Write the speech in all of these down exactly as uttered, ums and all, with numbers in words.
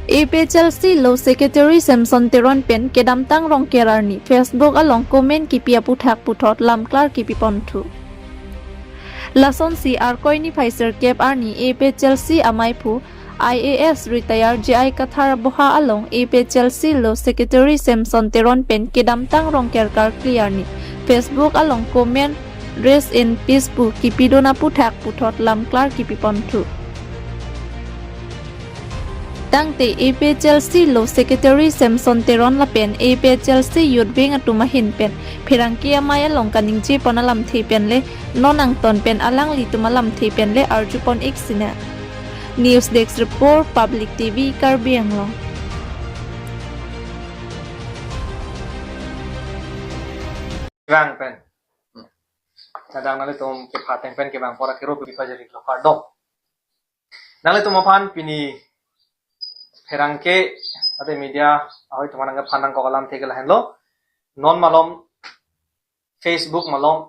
APHLC Law Secretary Samson Teron pen kedamtang Rongker arni Facebook along comment kipi aputhak puthot lamklar kipi ponthu. Lasonsi Arkoi niphai sirkep arni APHLC amaiphu IAS retire J I Kathar aboha along APHLC Law Secretary Samson Teron pen kedamtang Rongker karkli arni Facebook along comment "Rest in peace" pu kipidun aputhak puthot lamklar kipi ponthu. Tangte APHLC Law Secretary Samson Teron lapen APHLC Youth Wing atum ahin pen pherangke amei along kaningje pon alamthe pen le non angton pen alanglitum alamthe pen le arju pon ik sinang. News Desk Report, Public TV, Karbi Anglong. Vang pen. Kadang nanglitum kepha ateng pen kevang pora kiro pi pajari lo kardom. Nanglitum aphan pini pherangke ate media ahoi atum aphan nangkephan nangkok alamthe ke lahenlo. Non malom Facebook malom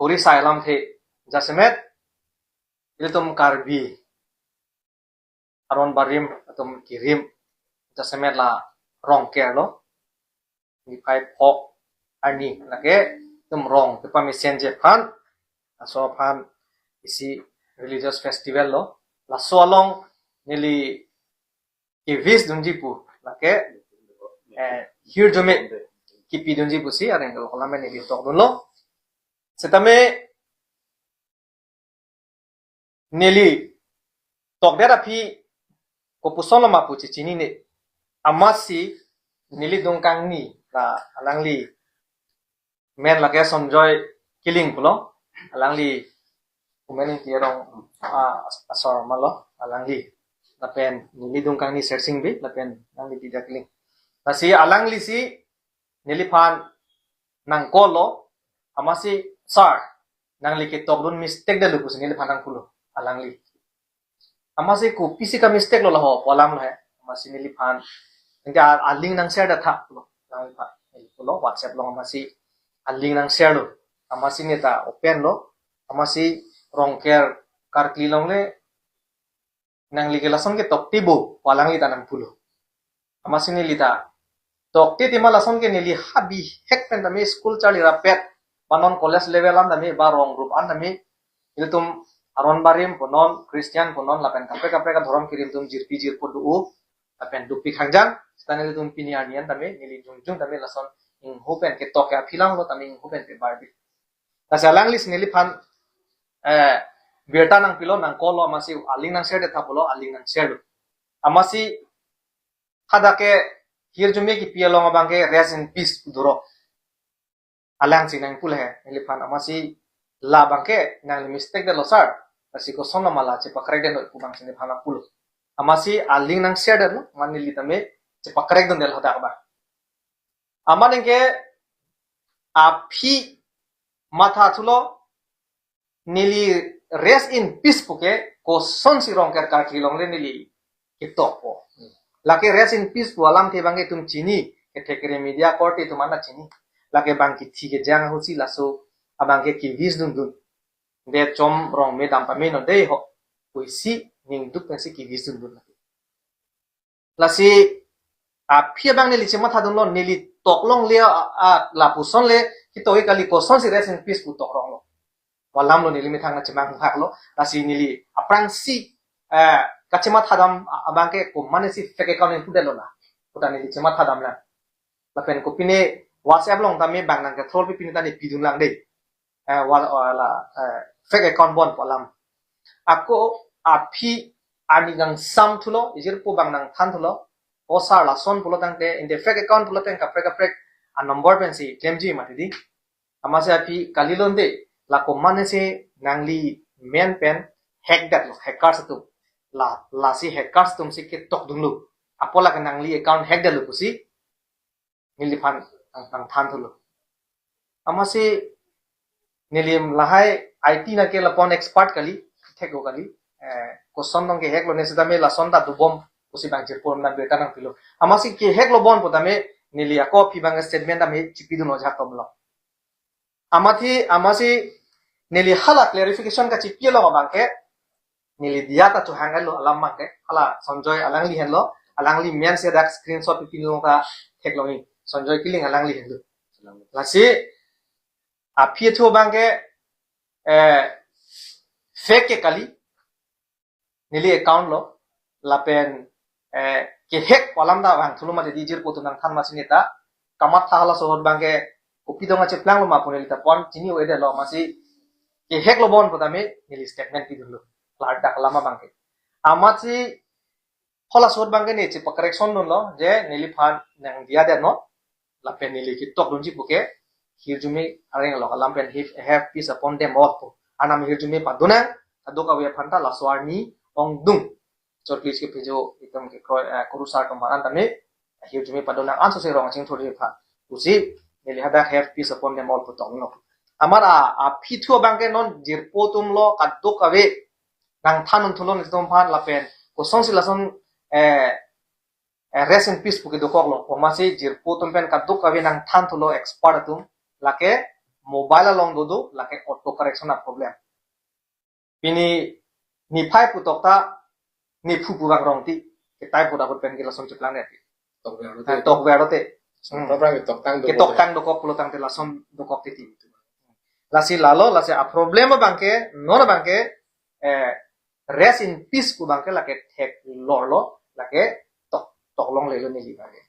huri sai alamthe jasemet ilitum Karbi aron barim atum kirim jasemet la Rongker lo. Niphai pho arni lake itum rong kepamesenji aphan, laso aphan isi religious festival lo. Laso along neli ki-wish dunji pu lake eh, hirjume kipidunji pusi areng lo kolam neli tokdunlo. Setame neli tokdet aphi kopuson lo ma pu chechinine. Amatsi neli dungkangni la alangli men lake Sonjoy Killing pulo. Alangli kumen Ingti arong ah, asor malo alangli. Lapen neli dungkangni Sersing Bey lapen alangli Dida Killing. Lasi alanglisi neliphan nang-call lo, amatsi, "Sir, nangli ketokdun mistake detlo," pusi neliphan nangpulo alangli. Amatsi, "Kopisi ka mistake lo laho pu alam lo he?" Amatsi neliphan, "Nangke a-, a-link nang-share detha," pulo alangliphan. Neli pulo, "WhatsApp along amatsi a-link nang-share lo." Amatsi neta open lo, amatsi Rongker karkli along le, "Nangli ke lason ke tokte bo," pu alangli ta nangpulo. Amatsi neli ta tokte tema lason ke neli ha bihek pen tame school charli rapet, ba non college level an tame, ba rong group an tame, ilitum aron barim pu non, Christian pu non, lapen kaprek kaprek adhorom kirim atum jirpi jirpo do-o, lapen dopik hangjang, seta nelitum pini arni an tame, neli jongjong tame lason ingho pen ketok ke aphi lang lo tame ingho pen pe barbi. Lasi alanglisi neliphan eh, birta nangpilo, nang-call lo, amatsi a-link nang-share detha pulo, a-link nang-share lo. Amatsi hadak ke hirjume kipi along abang ke "Rest in peace" pu doro. Alangsi nangpulo he, neliphan, "Amatsi labang ke nangli mistake detlo sir. Lasi koson lo ma la chepakrek detlo," pu abangsi neliphan nangpulo. Amatsi a-link nang-share detlo, amat neli tame chepakrek dun detlo hadak abang. Amat nangke aphi mathathulo, neli "Rest in peace" pu ke kosonsi Rongker karkli along le neli ketokpo. Lake "Rest in peace" pu alamthe abang ke itum chini, kethek kere media korte atum an ta chini. Lake bang kithi kejang ahutsi laso abang ke ki-wish dundun. De chom rong me dam pame non dei ho pusi ningduk pensi ki-wish dundun lake. Lasi aphi abang neli chemathadunlo, neli tok longle a, a, lapuson le ketok-ik kali, kosonsi "Rest in peace" pu tok ronglo pu alam lo neli methang nangchemang hak lo. Lasi neli aphrangsi eh, kachemathadam a-, abang ke komatne si fake account ingpu detlo na puta neli chemathadam lang. Lapen kopine WhatsApp along tame bang nangkethrol pi pine ta ne pidun lang dei. Eh, wal, wala, eh, fake account bon pu alam. Ako aphi arni nangsamthulo, ijirpo bang nangthanthulo, "O sir, lason pulo tangte, inde fake account pulo tangte kaprek kaprek a-number pensi klemji mati dei." Amatsi aphi kalilo nde, la komatne si nangli men pen hack detlo, hackers atum. La, lasi hackers atumsi ketokdunlo. Apot lake nangli account hack detlo pusi neliphan nang, nangthanthulo. Amatsi neli lahai I T nangke lapu-an expert kali, theklo kali. Eh, koson nangke hack lo ne setame lason ta dobom pusi bang chirpur na birta nangpilo. Amatsi ke hack lo bon pu tame neli ako aphi abang statement tame chipidun ojak tomlo. Amatsi, amatsi neli hala clarification kachipi along abang ke neli diya ta chohang lo alam abang ke, hala Sonjoy alangli henlo, Alangli men si dak screenshot pi pinlong ta theklong-i. Sonjoy Kiling alangli henlo. Lasi aphi athu abangke, eh, fake ke kali, neli account lo, lapen, eh, ke-hack pu alam ta vangthulo mati di, jirpo atum nangthan masi neta, kamatha halaso ahut abangke kopi dong acheplanglo ma pu neli ta pon chini-o-edetlo, masi ke-hack lo bon pu tame neli statement pidunlo, klardak alam abangke. Amatsi halaso ahut abangke ne chepa-correction dunlo, je neliphan nangdiya det non, lapen neli ketok dunji puke, hirjume areng lo alam pen have, have peace upon them all pu. Anam hirjume padonang, kadokave aphan ta laso arni ongdung. Chotlis ke phejo itum kekroi, eh, kurusar atum aphan tame, hirjume padonang anso se rong chingthur aphan. Pusi, neli hadak have peace upon them all pu toklo. Amat a, aphi athu abangke non jirpo atum lo kadokave nangthan unthulo netum aphan lapen kosonsi lason, eh, eh, rest in peace pu kedokoklo. Pu masi jirpo atum pen kadokave nangthan thulo expert atum, lake mobile along dodo, lake auto correction a problem. Pini niphai pu tokta, niphu pu vang rong ti, ke-type pu dapot pen ke lason cheplang det. Tokver lo te. Ah, tokver lo te. Hmm. Tokver lo te, toktang dokok. Ketoktang dokok pulo tangte lason dokok titi. Lasi lalo, lasi a problem abangke, non abangke, eh, rest in peace pu abangke lake theklorlo, lake tok, toklonglelo neli abangke.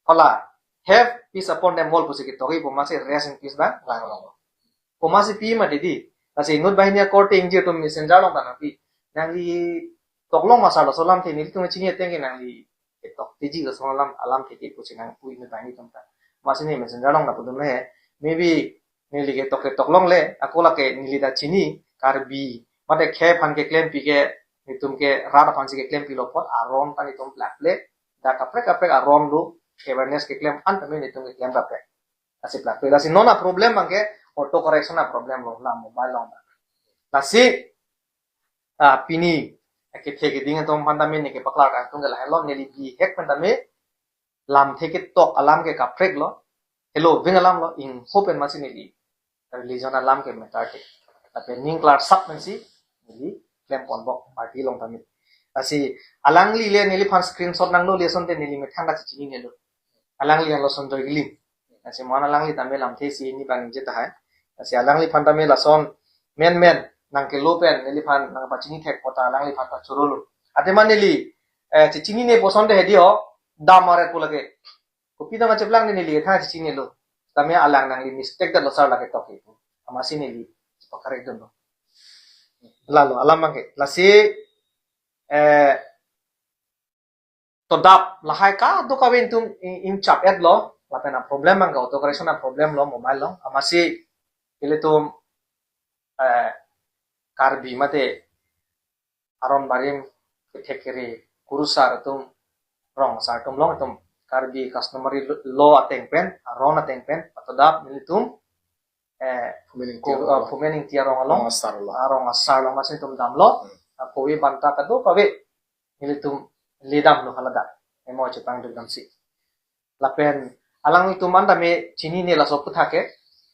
Hala, have peace upon them all pusi ketok-i pu masi rest in peace abang langlong. Pu masi pi mati di. Lasi inut banghini akorte ingjir atum messenger along ta nangpi. Nangli toklong ma sar laso alamthe, nelitum chini ateng ke nangli ketok tiji laso alam, alamthe ke pusi nangpu inut banghini atum ta. Masi ne messenger along nangpudun he. Maybe neli ketok ketoklongle, ako lake neli ta chini, Karbi mate khei aphan keklempi ke, netum ke rat aphansi keklempilo apot, aron ta netum plakple, dak kaprek kaprek aron do, awareness keklem an tame netum keklem kaprek. Lasi plakple. Lasi non a problem abangke auto correction a problem lo, la mobile along. Lasi, ah, pini, kethe keding atum aphan tame ne kepaklar kangtung ke lahelo, neli bi-hack pen tame, lamthe ketok alam ke kaprek lo, helo ving alam lo, ingho pen masi neli religion alam ke matter te. Tapi ning klarsap pensi neli klem ponbom party along tame. Lasi alangli le neliphan screenshot nanglo le asonte neli methang kachechinine lo. Alangli henlo Sonjoy Kiling. Lasi mo-an alangli tame lamthe isi hini bang ingjir tahai. Lasi alangliphan tame lason menmen nangkelo pen neliphan nangpachini thek pu ta alangliphan ta choro lo. Athema neli, eh, chechinine pu asonte hedi ho, dam aret pu lake. Kopi dam acheplang ne neli tha chechinilo. Tame alang nangli mistake det lo sar lake tok itu. Amasi neli chepa-correct dunlo. Lalo, alam abangke. Lasi, eh, todap lahai kadokave netum in, inchap-etlo. Lapen a problem abangke auto correction a problem lo mobile along. Amasi ilitum, eh, Karbi mate aron barim kethek kere kurusar atum, rong asar atum along itum Karbi customary law ateng pen, aron ateng pen, patodap nelitum, eh, Phumen Ingti ko, arong ah, along. Phumen Ingti arong along, Rong asar along. Ah, rong asar along masi netum damlo. Hmm. Ah, kove banta kadokave nelitum ledamlo haladak. Emo chepangduk damsi. Lapen alanglitum an tame chinine laso aphuthak ke,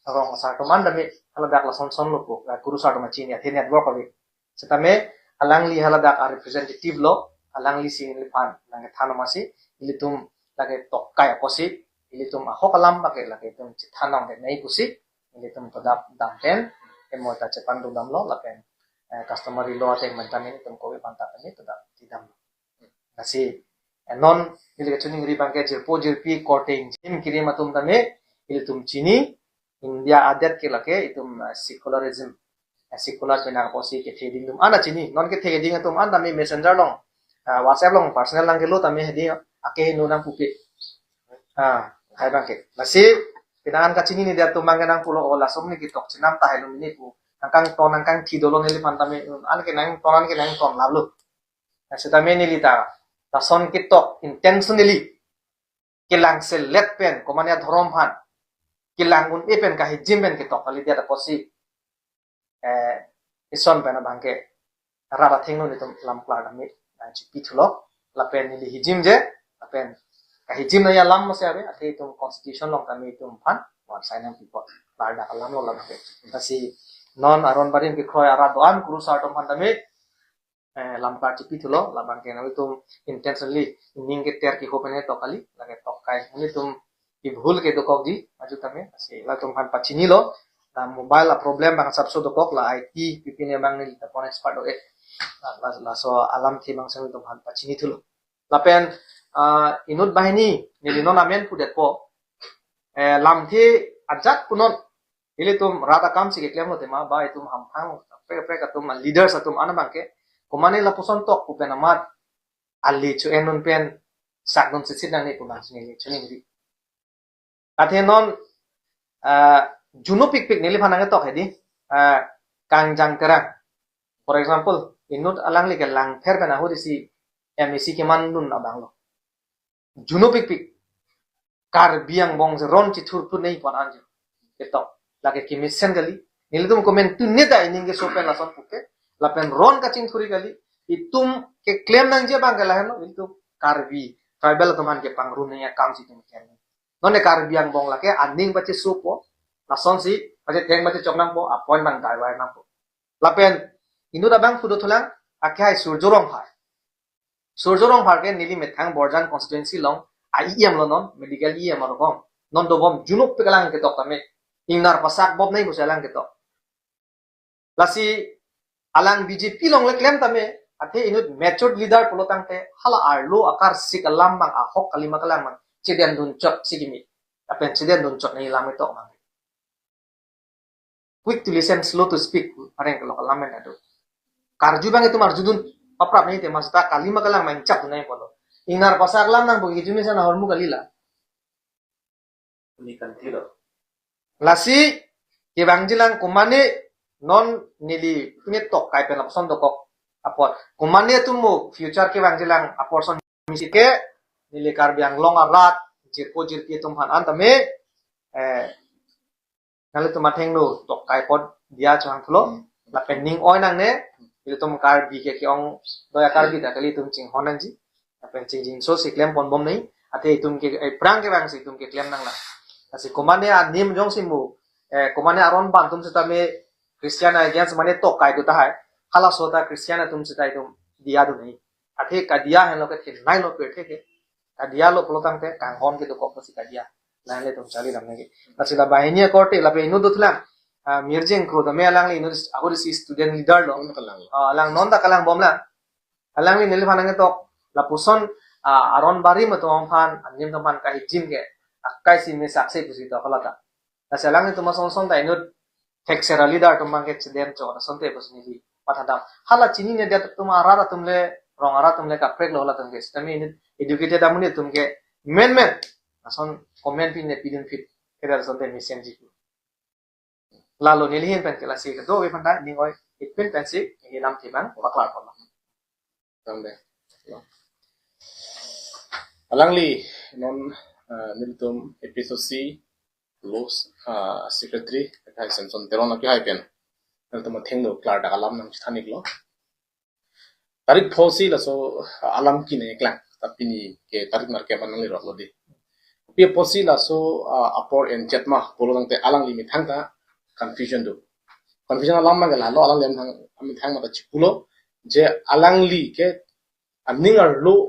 rong asar atum an tame haladak lason son lo pu, eh, kurusar atum chini athe network ave. Setame alangli haladak a representative lo, alanglisi neliphan nangkethan masi, ilitum lake tok kai apotsi, ilitum ahok alam lake, lake itum chethan nangketnei pusi, ilitum todap dam pen, emo ta chepangduk damlo, lapen, eh, customary law ateng pen tame itum kove banta tame todap ti damlo. Lasi, eh, non neli kachiningri abangke jirpo jirpi korte ingjir kirim atum tame, ilitum chini, India adet ke lake itum, eh, secularism, eh, secular penang apotsi kethe keding atum an ta chini, non kethe keding atum an tame messenger along, eh, WhatsApp along personal nangkelo tame hedi, ake heno nangpupe. Ah, hai abangke. Lasi, pinangan kachinine det atum abangke nangpulo, o laso mini ketok chenam tahai lo mini pu. Nangkangton nangkangthi dolo neliphan tame, an ke nangton an ke nangton lalo. Setame neli ta, lason ketok intentionally kelang selet pen, komane adhorom aphan kelang un-e pen kahijim pen ketok kalidet apotsi, eh, ison pen abangke rat athengno netum lam klar tame nangchipithulo, lapen neli hijim je, lapen kahijim nangji alam masi ave, athe itum constitution along tame itum aphan wan sign nangpipo, klardak alam lo lam ke. Lasi non aron barim kekroi arat do-an kurusar atum aphan tame, eh, lamkar chipi thulo, labang ke nangtum intentionally ning keter kehop ene tok kali, lake tok kai nangtum ibhul ke dokokji, maju tame, lasi latum aphan pachinilo, la mobile a problem bang asapso dokok, la I T pipi ne bang neli tapon expert do eh, la, la, laso alamthe bang si nangtum aphan pachini thulo. Lapen, ah, inut banghini, neli non amen pudetpo, eh, lamthe ajat punon, ilitum rat akam si keklemlo tema, ba itum hamphang, kaprek kaprek atum, leaders atum an abang ke, komane lapuson tok pu pen amat, ali chu enun pen, sakdun sitsit nangne pu bang si neli choningri. Athe non, ah, juno pikpik neliphan nangketok hedi, ah, Kangjang Terang. For example, inut alangli ke Langpher pen ahut isi M A C kemandun abanglo. Juno pikpik. Karbi angbong si ron chithurphu nei pon anjo. Ketok. Lake kemesen kali. Nelitum komentu neta ining keso pen lason puke. Lapen ron kachingthuri kali. Itum keklem nangji abang ke lahenlo. Itum Karbi tribal atum aphan kepangrum nangji akam si itum klem. Non ne Karbi angbong lake aning pachesopo. Lasonsi pachetheng pachechok nangpo, a point bang daiwai nangpo. Lapen inut abang pudothulang, akehai Surjo Rongphar. Surjo Rongphar ke neli methang Borjan constituency along a E M lo non, medical E M arong. Non dobom junuk pe alang ketok tame. Ingnar pasak bom nei pusi alang ketok. Lasi alang B J P along le klem tame, athe inut matured leader pulo tangte, hala arlo akarsik alam bang ahok kalima kalang bang, chedendun chot si kimi. Lapen chedendun chot nei lam ketok bang. Quick to listen, slow to speak, areng kelok alam men ado. Karju bang itum arjudun paprap nei te masta kalima kalang main chap nai polo. Ingnar pasak alam nangpo, kejuni sana hormu kalila. Ini kan tilo. Lasi, kevangjilang komane non neli pine tok kai pen lapuson dokok apot. Komane atum mo future kevangjilang apor son misi ke neli Karbi Anglong arat, jirpo jirpi atum aphan an tame, eh, nanglitum athengno tok kai apot diya chang thulo. Hmm. Lapen ning oi nangne, ilitum Karbi ke ke-ong doya Karbi ta kali itum chinghon nangji. Lapen chingjinso si klem pon bom nei, athe itum ke, eh, prang kevang si itum keklem nanglang. Lasi komane anim jongsi mo, eh, komane aron ban atum sitame Christian against mane tok kai do tahai. Halaso ta Christian atum sita itum diya do nei. Athe kadiya henlo ke thinai lo pirthe ke. Kadiya lo pulo tangte kanghon kedokok pusi kadiya. Lahenle itum charli dam nangji. Lasi la banghini akorte lapen inut dothulang. Ah, Mirjeng Kro tame alangli inut ahut isi student leader lo. Kalang. Ah, alang non ta kalang bomlang. Alangli neliphan nangketok, lapuson, ah, aron barim atum aphan, anim atum aphan kahijim ke, akai si me sakse pusi to halata. Lasi alanglitum asonson ta inut thekser a leader atum abang ke chedem chot asonte pusi neli mathadam. Hala chinine det atum arat atum le, rong arat atum le kaprek lo halatum ke. Sitame inut educated amonit atum ke men men. Ason comment pine pidun phit. Keda asonte mesenji. Lalo neli ahin pen ke lasi kedo ave phan ta ning oi ipin pensi neli lamthe bang paklar pon. Tangde. Alangli non, eh, nelitum A P S C Law, eh, Secretary, akehai Samson Teron akehai pen nelitum athengno klardak alam nangchethan iklo. Tarik pho si laso alam kine klang, ta pini ke tarik nerkep an nanglirok lo di. Pi pho si laso, ah, apor en chetma pulo tangte alangli methang ta confusion do. Confusion alam ma ke lalo alangli methang, methang mata chipulo je alangli ke aning arlo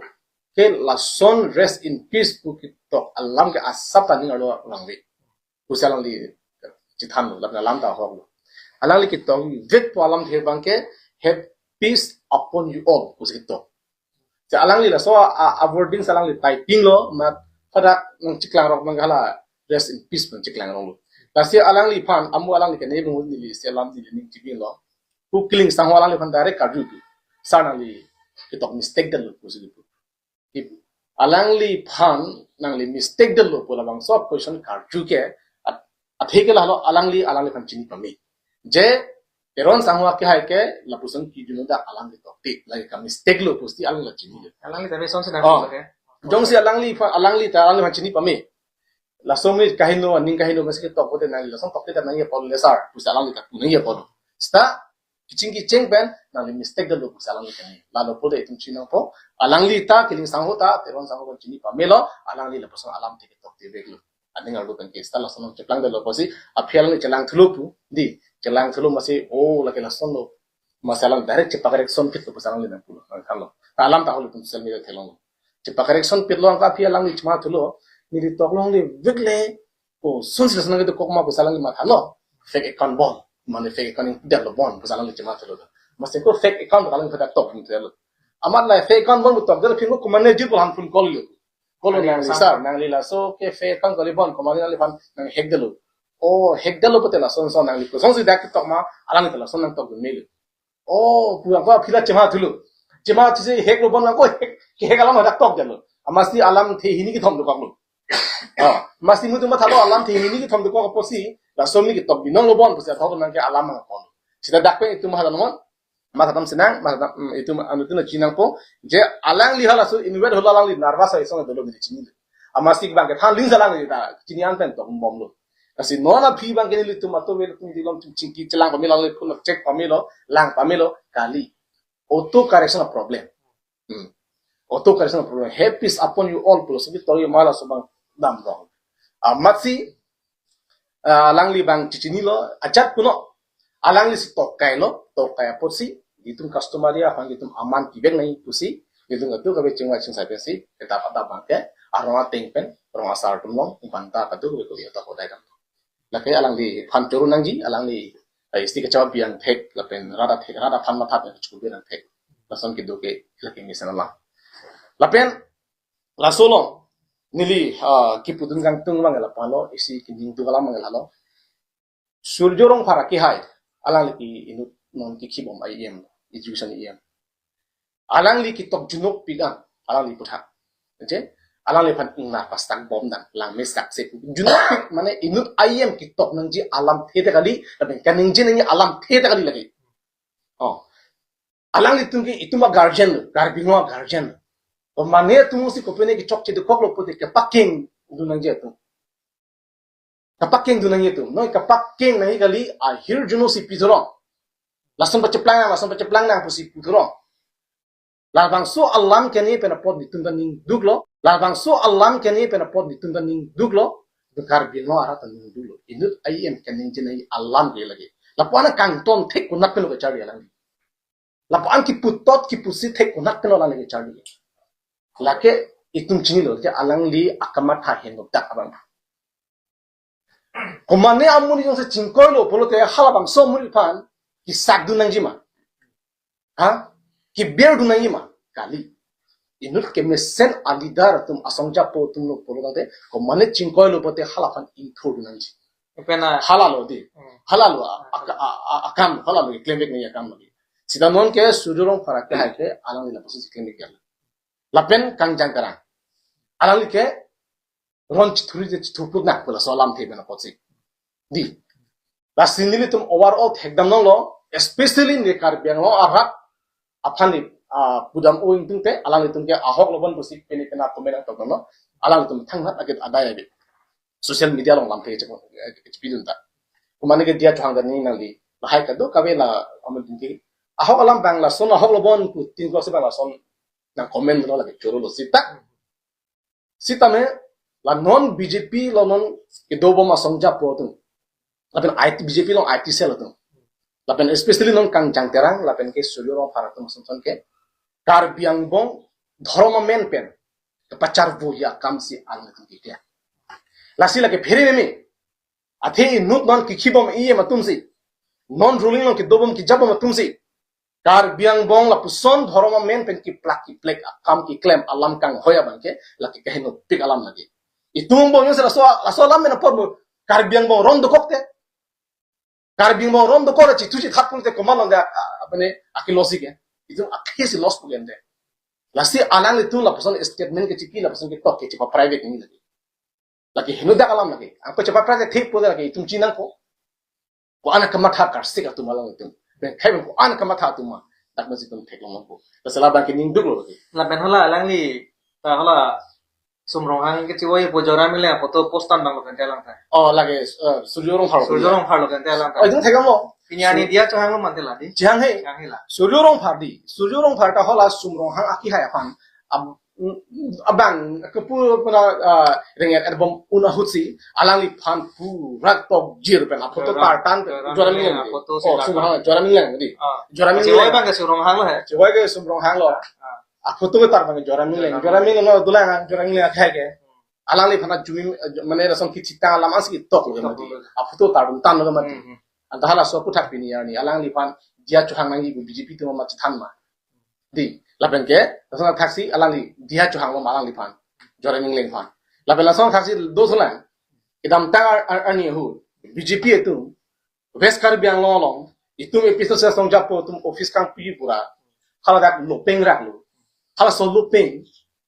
ke lason rest in peace pu ketok alam ke asap ta aning arlo vangve pusi alangli chethanlo, lapen alam ta ahoklo. Alangli ketokvekpo alamthe abang ke, "Have peace upon you all," pusi ketok. Si alangli laso a, a wording si alangli typing lo, mat hadak nangcheklang rok abang hala rest in peace pu nangcheklang rong lo. Lasi alangliphan, amo alangli kene bung neli si alam neli ning chibing lo. Pu Killing Sangho alangliphan direct karju pu. Sir nangli ketok mistake det lo pusi pu. If alangliphan nangli mistake detlo pu labangso question karju ke at-, athe ke lalo alangli, alangliphan chini pame. Je Teron Sangho akehai ke lapuson kejun dak alam ketok tik, lake ka mistake lo pusi alangli chini. Alangli ta beson si nang Oh. Ke. Jongsi alangliphan, alangli ta alangliphan chini pame. Laso mi kaheno, aning kaheno, masi ketok pote nangli lason tokte ta nangji apot le sir, pusi alangli ta pu nangji apot. Seta keching keching pen nangli mistake detlo pusi alangli kani. Lalo pote itum chinangpo, alangli ta, Killing Sangho ta, Teron Sangho ta chini pamelo, alangli lapuson alamthe ketok te veklo. Aning arlo pen ke seta lason chelang detlo pusi, aphi alangli chelang thulo pu, di, chelang thulo masi, oh, lake lason lo. Masi alang direct chepa-correction pitlo pusi alangli nangpulo, nangthanlo. Ta alam ta ahok ilitum social media theklonglo. Chepa-correction pitlo, anke aphi alangli chemathulo, neli tok longle vekle. Kosonsi lason nangkedokok ma pusi alangli mathalo. Fake account bon. Mane fake account ingdetlo bon pusi alangli chemathulo. Masi ko fake account alangli hadak tokdetlo. Amat la fake account bon tokdetlo, phin ko komatne jirpo, han phone call lo. Call lo, nangli, nangli sir, nangli laso ke fake account kali bon, komatne nangliphan nang hack detlo. O, hack detlo pute lason son nangli kosonsi dak tok ma, alangli ta lason nangtokdun melo. O, pu anke aphi la chemathulo. Chemathusi hack lo bon, anke hack, ke hack alam hadak tokdetlo. Masi alamthe hini kethom dokoklo. Ah, masi mutu mathalo alamthe hini kethom dokok apotsi, lason ni ketok binong lo bon pusi athok nangke alam nangkon. Sita dak pen itum mathalo non. Matha dam sinang, matha dam, mm, itum anuttin chinangpo, je alangli halaso inwet hala alangli nervous asong dolo neli chinilo. Masi abang kethan ling si alangli ta chini an pen tokbomlo. Lasi non aphi abangke nelitum atum, nelitum dilom tum chingki chelang pamelo, alangli phone check pamelo, lang pamelo, kali. Auto correction a problem. Hmm. Auto correction a problem. Happy is upon you all pulo, so tori ma laso abang damrong. Amatsi, ah, alangli abang chichinilo, ajat puno. Alanglisi tokkailo, tokkai apotsi, itum customary aphan itum aman pivek nangji pusi, itum katu kave chingvai chingsai pensi, kedap adap abangke, arong ateng pen, rong asar atum along, banta katu kave kave ta hodai dam. Lake alangliphan choro nangji, alangli, eh, isi kachapa biang thek, lapen rat athek, rat aphan matha pen chukubi nang thek. Lason kedo ke, lake mesen alam. Lapen, laso along, neli, ah, kipudun kangtung abang la palo, isi kining tu kalam abang lalo. Surjya Rongphar akehai, alangli ke inut non kekhibom E M, education E M. Alangli ketok junokpik an, alangli puthak. Je, alangliphan ingnar pastak bom dam, langme sakse. Junokpik mane inut E M ketok nangji alamthe ta kali, lapen kaningje nangji alamthe ta kali lake. Oh. Alanglitum ke itum a guardian lo, Karbi Anglong a guardian lo. Komatne atumsi kopine kechokche dokoklo pute kepakengdun nangji atum. Kepakengdun nangji atum. Noi kepakeng nangji kali, ahirjuno si pidorong. Lason pacheplang nang, lason pacheplang nang pusi pudorong. Labangso alam kene pen apot nelitum ta ningduklo. Labangso alam kene pen apot nelitum ta ningduklo. Karbi Anglong arat ta ningduklo. Inut E M kaningje nangji alam ke lake. Lapu-an kangton thek konat pen lo kacharli alang. Lapu-an kiputot kipusi thek konat pen lo alang lake charli. Lake itum chinilo ke alangli akamatha henodak abang. Komatne amonit jongsi chingkoilo pulote halabangso amonit aphan kisakdun nangji ma? Ha? Kibirdun nangji ma? Kali. Inut kemesen a leader atum asong japo atum lo pulo tangte, komatne chingkoilo pulote halaphan ingthurdun nangji. Ipena. Halalo di. Hmm. Halalo a, a, a, a, akam, halalo klemvek nangji akam lagi. Sita non ke Surjya Rongphar akehai ke alangli lapusi klemvek ya. Lapen Kangjang Terang. Alangli ke ron chithurji chithurput nang pu laso alamthe pen apotsi. Di. Lasi nelitum overall thekdam longlo, especially ne Karbi Anglong arat aphan ni, ah, pudam o ingtungte, alanglitum ke ahok lo bon pusi pini pena komen nangtokdamlo, alanglitum thangnat aket adai abit. Social media along lamthe chepo, eh, chepidun ta. Komatne ke diya chohang dan ni nangli, lahai kado kave la amen tingki. Ahok alam abang lason, ahok lo bon pu tin klok si abang lason nang komen lo lake choro lo sita. Sitame, la non B J P lo non kedobom asong japo atum. Lapen I T, B J P lo I T cell atum. Lapen especially non Kangjang Terang, lapen ke Surjya Rongphar atum asong son ke. Karbi angbong dhorom amen pen kepacharvoji akamsi alangtum keklem. Lasi lake phere meme. Athe inut non kekhibom E M atumsi. Non ruling non kedobom kejabom atumsi. Karbi angbong lapuson dhorom amen pen kiplak kiplek akam keklem alam kanghoi abangke lake kahenopik alam lake. Itum angbong jongsi laso, laso alam pen apor mo Karbi angbong ron dokokte. Karbi angbong ron dokok la chithu chithat pulote komat longde, a, a, apane akhe loss ke. Itum akhesi loss pu gente. Lasi alanglitum lapuson statement kechiki lapuson ketok ke chepa-private ni lake. Lake henodak alam lake. Angko chepa-private thek pulote lake itum chinangpo. Ko-an akamatha karsik atum alanglitum. Pen khai pen ko-an akamatha atum ma. Dak masi itum theklong nangpo. Lasi labang ke ningduklo lake. Lapen hala alangli, ta hala Sum Ronghang ke chiwoi pu Joramile photo post an danglo kante alang ta. Oh, lake, eh, Surjya Rongphar lo. Surjya Rongphar lo kante alang ta. Oh, itum thekdamlo. Pini ani diya chohanglo mante la di. Chihang he. Chihang he la. Surjya Rongphar di. Surjya Rongphar ta hala Sum Ronghang akehai aphan. Ab-, mm, abang kepu puna, ah, ringet erbom un ahut si alangliphan pura tokjir pen aphoto Joram, tartan pen Joram Joram Mingleng, Mingleng, aphoto si oh, tartan. Sumrong Joram Mingleng di. Ah. Joram Mingleng. Chevoi abang ke Sumronghang lo he. Chevoi ke Sumronghang lo. Ah. Aphoto ke tartan Joram Mingleng. Joram Joram Mingleng. Mingleng lo dulang Joram Mingleng akhai ke. Alangliphan ajumi, mane lason kethitang alam ansi ketok lo ke mati. Ketok lo. Aphoto tartan lo ke mati. Hmm, hmm. Anta halaso aphuthak pini arni alangliphan Diya chohang nangji pu B J P atum ma chethan ma. Di, lapen ke, lason thaksi alangli Diya chohang lo ma alangliphan. Joram Mingleng aphan. Lapen lason thaksi do solang. Kedamtang ar-, ar-, arni ahut B J P atum West Karbi Anglong along, itum A P H L C asong japo atum office kangpi pura. Haladak lopeng rak lo. Halaso lopeng,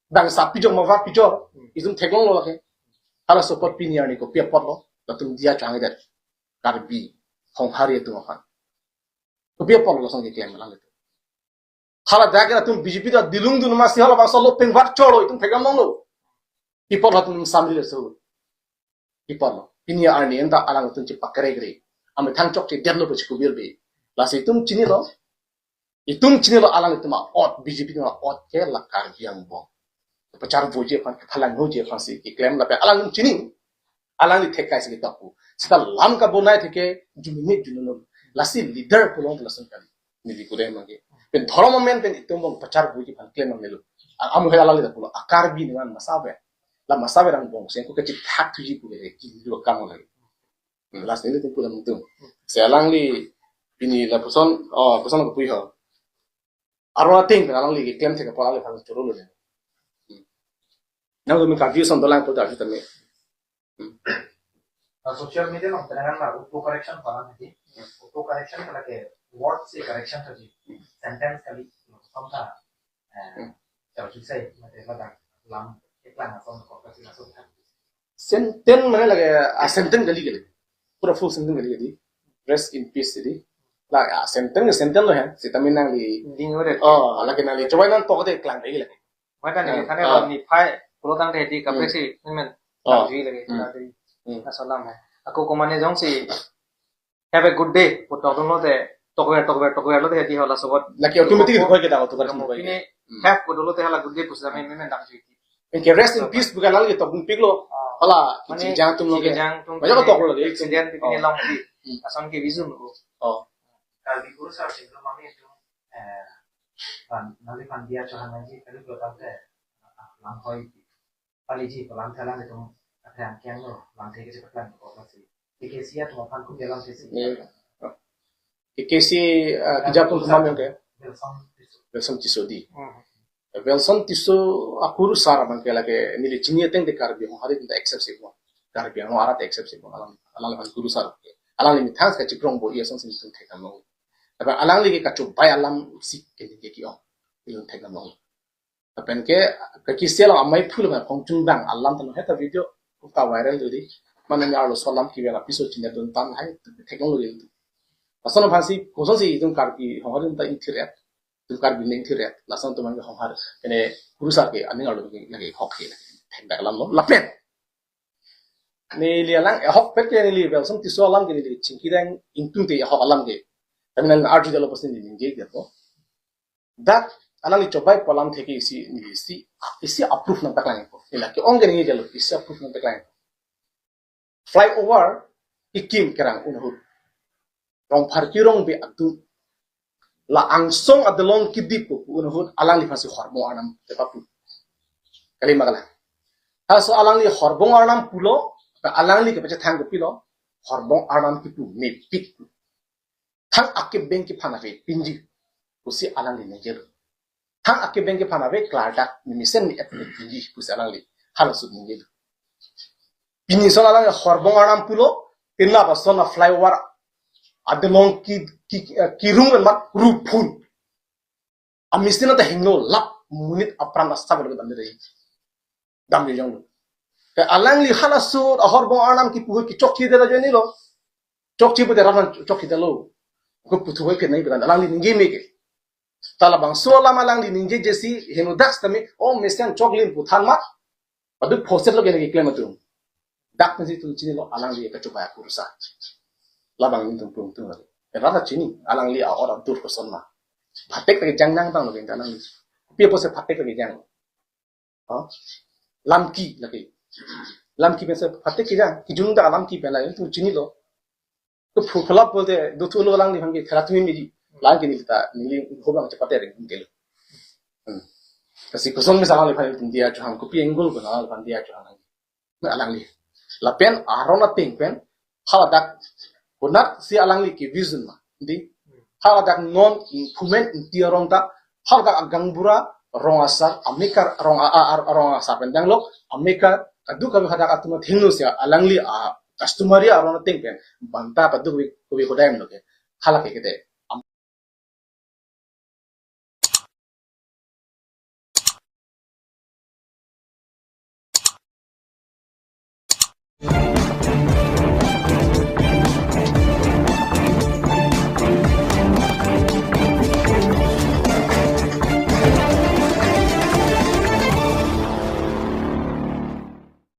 bang sa pijok ma va pijok, itum theklong lo lake. Halaso apot pini arni kopi apot lo, latum Diya chohang det. Karbi, Honghari atum aphan. Kopi apot lo lason keklem alanglitum. Haladak ke latum B J P ta dilung dun masi halabangso lopeng vat cholo itum thekam nong lo. Pi apot latum samri le so. Pi apot lo. Pini arni anta alangtum chepakregre. Amethang chokche det lo pu chikubir be. Lasi itum chinilo. Itum chinilo alanglitum a-ot, B J P atum a-ot ke la Karbi angbong. Pachar voji aphan, phalang voji aphan si keklem lapen alangtum chini. Alangli thekai si ketok pu. Seta lam kabonai theke jumini jununun. Lasi leader pulong lason kali. Neli kudem lagi. Pen dhorom amen pen itum bong pachar voji aphan klem nang melo. A-, amu hai alangli ta pulo. A Karbi ningan masave. La masave rang bong. Sengko kechithak thuji pu ke. Kilo kam lagi. Hmm, last nelitum pulang tum. Se alangli pini lapuson, oh, puson ko pui ho. Aro ating pen alangli keklem thek apot alangliphan choro lo. Hmm. Nang kami kaju son dolang pu ta arju tame. Hmm. Social media along penang la auto correction palang di. Auto correction kala ke word si correction tadi. Sentence kali. Som ta. Eh, Hmm. Chau sai mate ladak lam eklang ason ko kasi lason ta. Sentence mane lake, ah, sentence kali kali. Pura full sentence kali kali. Rest in peace di. La, ah, sentence, sentence lo ya. Seta mi nangli. Ding ore. Oh, lake nangli. Chevoi nangtok te klang lagi lake. Mata ni Ah, kane ah. Niphai pulo tangte di kaprek Hmm. si men. Oh. Tangji lagi. Hmm. Tadi. Hmm. Laso alam he. Ako komane jongsi have a good day pu tokdun lote tokver tokver tokver lote di hala sobat. Lake automatic Tokver. Dikhoi ke dang auto correction Kamu dikhoi ke. Pini Hmm. Have pu dolo te hala good day pu sami men men dangji. Anke rest in peace bukan lagi tokdun piklo. Ah. Hala Mane, kichingjang atum lo ke. Kichingjang atum Banyak ke tok lo lagi. Accident di pini Oh. Long di. Hmm. Ason ke vision ko. Oh. Karbi Kurusar Singro mami itu, eh, pan, nanglipan Diya chohang nangji, kali pulo tangte, ah, lang hoi. Pali ji, palam thalang itu, apa yang kiang lo, lang theke cepat lang ko masih. Dikesi ya, cuma pangkum dalam sesi. Iya. Dikesi, eh, Karbi Kurusar Singro. Kejapun kemam yang ke? Wilson Tisso. Wilson Tisso di. Hmm. Wilson Tisso akurusar abang ke lake neli chini ateng te Karbi Honghari ta accept si mo. Karbi Anglong arat accept si mo. Alang, alangliphan kurusar. Alangli methang ka chikrong bo iya song sin sin thekam lo. Tapi alangli ke kachobai alam si ke ke ki ong. Ilun thekam lo. Lapen ke, ke kisi alam amei phul ma phong chung dang alam tano heta video ka viral do di. Mana nya arloso alam ki vela piso chine dun tan hai thekam lo di. Lason aphan si, koson si itum Karbi Honghari ta ingthir et. Itum Karbi ne ingthir et. Lason atum ke Honghari. Kene kurusar ke aning arlo lagi hok he. Thek dak alam lo. Lapen. Neli alang, eh, hok pet ke neli Wilson Tisso alam ke neli chingki dang ingtung te hok alam ke. Tapi nang arju jalo pasti neli ningje dia ko. Dak alangli chobai pu alam theke isi, isi, isi approve nangpaklang ko. Ila ke ong ke ningje jalo isi approve nangpaklang. Flyover kekim kerang un ahut. Rongphar kerong be atum. La angsong adelong kedip pu un ahut alangliphan si horbong arnam tepapu. Kali ma kalang. Halaso alangli horbong arnam pulo, alangli kepachethang kopilo, horbong arnam kipu mepik. Thang akebeng kephan ave pinji pusi alangli ningjelo. Thang akebeng kephan ave klardak ni mesen ni et ni pinji pusi alangli halaso ningjelo. Pini son alangli horbong arnam pulo, tina ba son a flyover adelong ki, ki, eh, kirung mat ruphun. Amisin ata hingno lap monit apran asap lo dam dei. Dam jong lo. Ke alangli halaso ahorbong arnam kipu ke chokche dela jeni lo. Chokche pute raman chokche delo. Ko puthu ke nai beran alangli ningje me ke. Ta labangso alam alangli ningje jesi heno dak tame o mesen choklim puthan ma. Padu phoset lo ke ningje klem atum. Dak pensi tum chinilo alangli kachobai akurusar. Labang tum pung tum lagi. Rata chini alangli a ora dur koson ma. Phatek lagi jang jang tang lo ke alangli. Pi apot se phatek lagi jang. Oh. Lamki lagi. Lamki pensi pate kejang, kijung ta lamki pen lagi, tu chinilo. Ke phu phalap bolte, do thulo alangliphan ke khara tumi midi. Lang ke neli ta, neli hobang chepate ring ke. Hmm. Lasi koson misa alangliphan India chuhang, kopi angle ko alangliphan India chuhang. Alangli. Lapen aron ateng pen, haladak, konatsi alangli ke vision ma. Di, haladak non, Phumen Ingti arong ta, haladak agaonbura, rong asar, amekar, rong a, a, a, rong asar pen danglo, amekar, kadokave hadak atum athengno si alangli a, customary aron ateng pen, banta paduk kopi, kopi hodai lo ke. Hala ke kete.